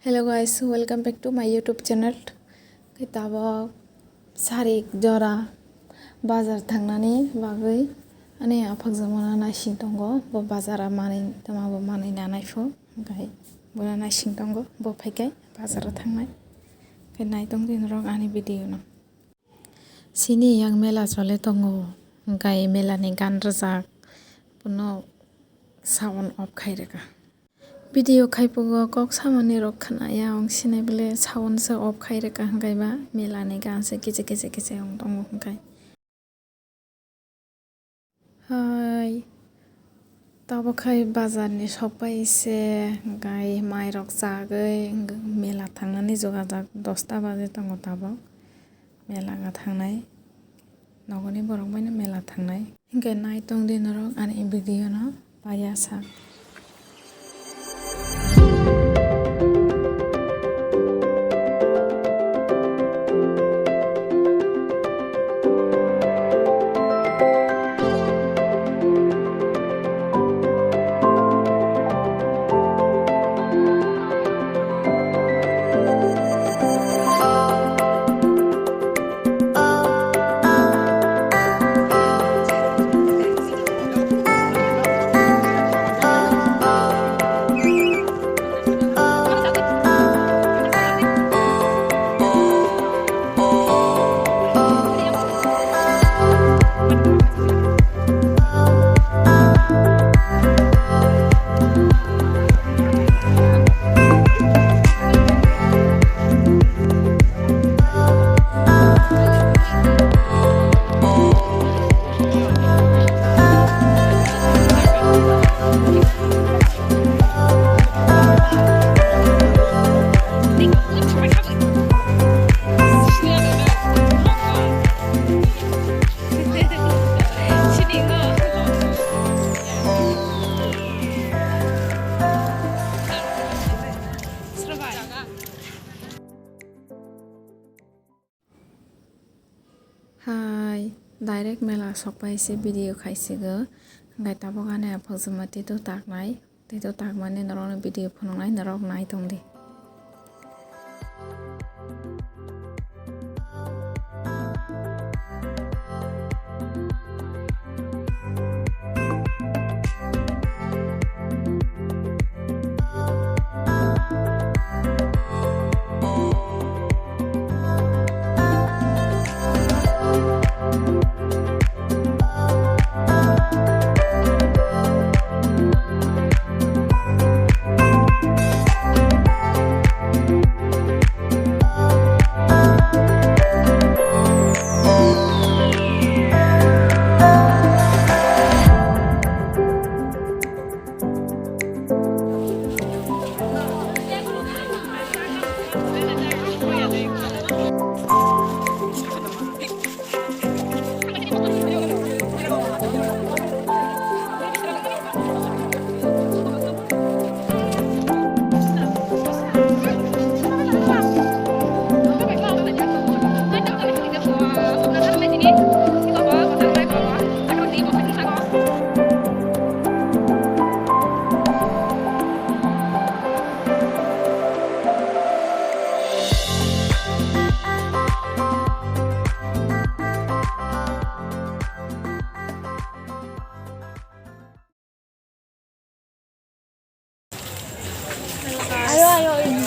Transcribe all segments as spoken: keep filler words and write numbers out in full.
Hello guys, welcome back to my YouTube channel. Khe tabok sari jora bazar thangnani bagwi ani aphakjak mano naising tongo. Bo bazar o manwi tamo bo manwi nanai pho, hwnkhe bono naising tongo. Bo phaikhai bazar o thangnai. Khe naitong di norok ani video no. Sini yang mela chole tongo, hwnkhe mela ni gan rwjak bono sound off khai rwkha. Video khaipugo kok samani rok khwnaya, wng sinai bole sound se off khai rwkha, hwnkhe ba mela ni gan se kiche kiche kiche wng tongo hwnkhe. Hai, tabok khai bazar ni sok pai se, hwnkhe mai rok chagwi mela thangnani jogajak, dosta baje tongo tabok. Mela ga thangnai, nogoni borok bai no mela thangnai. Hwnkhe naitong di norok ani video no paiya sa. Hai, direct mela sokpai se video khaisigo. Hwnkhe tabok ani aphakjwkma tito taknai. Tito takmani norokno video phunuknai, norok naitong di.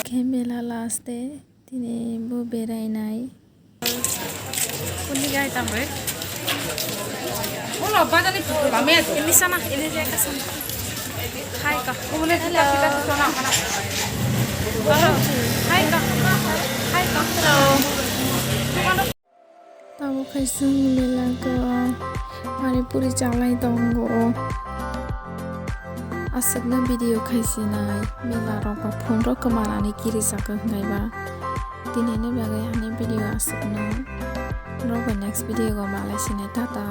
Hwnkhe mela last day, tini bo berainai. Kuni gai tangbai? Ini sana, ini dia ke sana. Hai ka. Hello. Hai ka. Hai ka. Hello. Tabuk khe chwng mela o pani puri chalai tongo. Aswkno video khaisinai mela rok ba phone rok kwmanani kirijak wngkha ba. Tinini bagwi ani video aswkno. Norok bai next video o malai sinai, tata.